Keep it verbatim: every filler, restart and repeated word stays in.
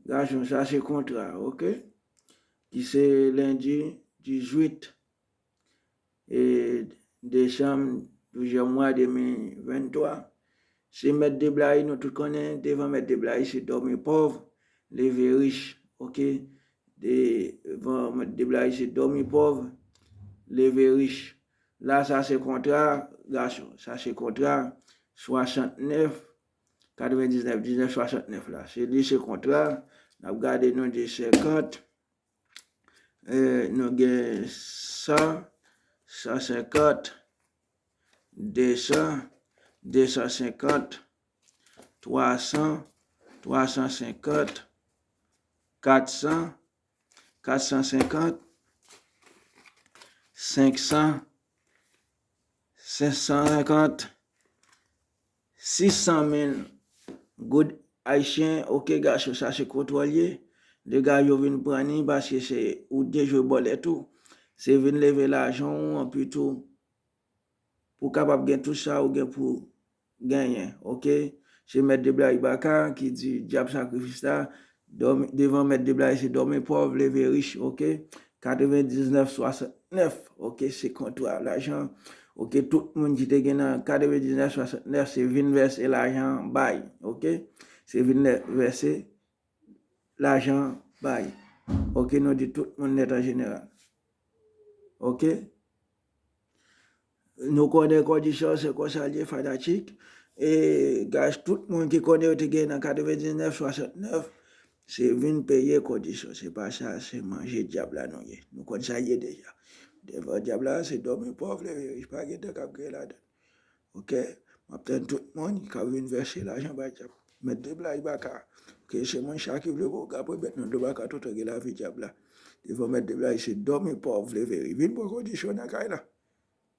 Gason, sa se kontra, oke? Ki se lendi dizuit e, desanm, douzèm mwa de mil venntwa. Se Mèt Deblayi, nou tout konnen, devan Mèt Deblayi se dòmi pòv, leve rich, oke? Devan Mèt Deblayi se dòmi pòv, leve rich. La, sa se kontra, gason, sa se kontra swasantnèf, katrevendiznèf, diznèf swasantnèf la. Se li se kontra, n ap gade, nou di senkant, e, nou gen san, san senkant, desan, desan senkant, twasan, twasan senkant, katsan, katsan senkant, senksan, senksan senkant, sisan mil goud ayisyen, oke, gason, sa se kontwòl ye. Dega yo vin pran ni, paske se ou dejwe bòlèt ou. Se vin leve lajan ou anpi tou. Pou w kapab gen tout sa ou gen pou genyen, oke? Se Mèt Deblayi Baka ki di dyab sakrifis la, dòmi, devan Mèt Deblayi se dòmi pòv, leve rich, oke? Katrevendiznèf swasantnèf, oke? Se kontra lajan, oke? Tout moun ki te gen nan katrevendiznèf swasantnèf, se vin vèse lajan bay, oke? Se vin lè-, vèse lajan bay. Oke, nou di tout moun nèt an jeneral. Oke? Nou konnen kondisyon se konsa l ye, fanatik. E gaz, tout moun ki konnen yo te gen nan katrevendiznèf swasantnèf, se vin peye kondisyon. Se pa sa, se manje dyab la nou ye. Nou konn sa l ye deja. Devan dyab la, se dòmi pòv, leve rich, pa gen tan k ap gen ladan. Oke? M ap tann tout moun k ap vin vèse lajan bay dyab. Mèt Deblayi Baka. Oke, se moun sa ki vle pou w ka pran bèt nan do Baka toutan gen lavi dyab la. Devan Mèt Deblayi se dòmi pòv, leve rich. Vin pran kondisyon nan kay la.